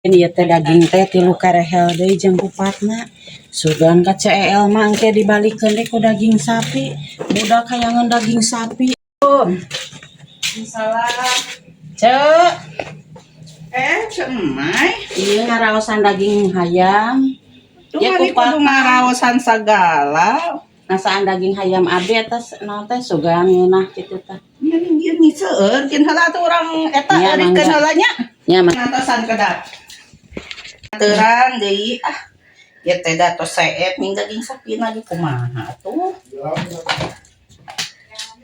Ieu teh daging teh tilu karehel deui jeung kupatna. Sugan ka CEL mah engke dibalikeun deui ku daging sapi. Budak hayangeun daging sapi. Salah. Ceu, Eh, Ceu Emai. Ieu ngaraosan daging hayam. Tuh Ya, hari kupat. Kudu ngaraosan sagala. Ngasaan daging hayam abi atas naon teh sugan ngeunah kitu tah. Ini ieu nih seueur kin heula atuh urang eta Nya, erikeun mangga. Heula nya. Nya mah. Ngantosan kedap. Terang deui ah. Ya teh da tos seep ning daging sapi lagi kumaha tuh.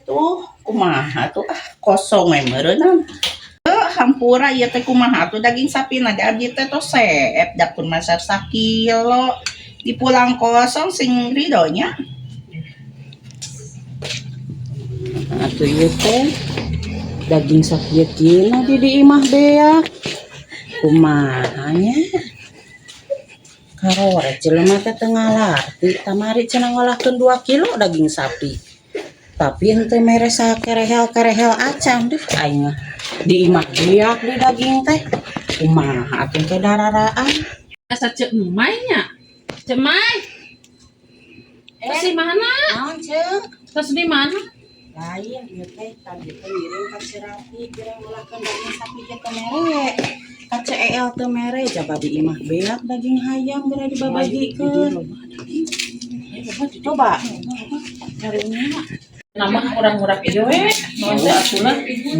Tuh kumaha tuh ah, kosong we meureunnan. Eh, hampura ieu teh kumaha tuh daging sapi na abdi teh tos seep da pun masar sakilo. Dipulang kosong sing rido nya. Atuh ieu teh daging sakieu di imah beak. Kumaha nya? Karoret jelema teh teu ngalarti, kamari cenah ngolahkeun 2 kilo daging sapi. Tapi henteu mere sakerehel-kerehel acan deh aing mah. Di imah beak di daging teh. Kumaha atuh teh dararaan? Asa Ceu Emai nya. Ceu Emai. Terus di mana? Naon, Ceu? Terus di mana? Lain ieu teh tadi teh ngiring ka Cirati kira ngolahkeun daging sapi ge teu mere. Ka CEL teu mere, jaba di imah beak daging hayam geura dibabagikeun. Coba. Karunya. Nama urang-urang ieu we. Naon teh atuh.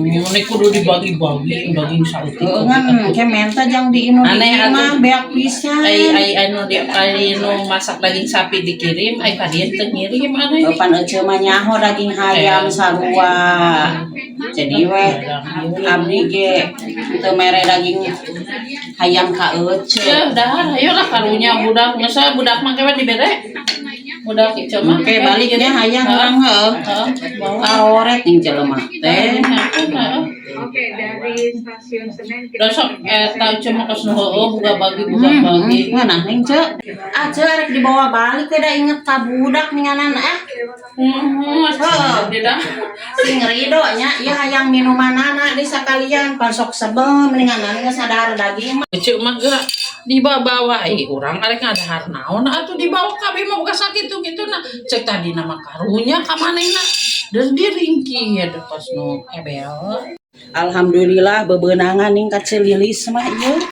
Ini kudu dibagi-bagi daging saeutik. Heeh, ngan ke menta jang di inu di Aneh imah atuh. Beak pisan. Ai ai anu di ai nu masak daging sapi dikirim, ai ka dieu teu ngirim aneh. Pan eceu mah nyaho daging hayam sarua. Jadi we abdi ge teu mere daging hayam ka eceu. Ya dahar, ayo lah karunya budak, masa budak mah kewe dibere. Budak ieu mah. Oke, baliknya hayang urang heuh. Heeh, bawa. Karoret ning jelema teh. Heeh. Oke, dari Stasiun Senen kita Da sok eta cuma kos nu heueuh buka bagi buka bagi. Ngeunah ning Ceu. Ah, Ceu arek dibawa balik teh da inget ka budak ninganan ah. Heeh, tidak. Sing rido nya ieu hayang minumanana di sakalian pan sok sebel mendingan geus sadar daging mah. Ceu mah geura dibawa ai urang arek ngadahar naon atuh dibawa kabeh mah boga sakitu kitu nah. Cek tadi nama karunya ka manehna. Der diringkih kos nu ebel. Alhamdulillah bebenangan ning ka Ceu Lilis mah ieu.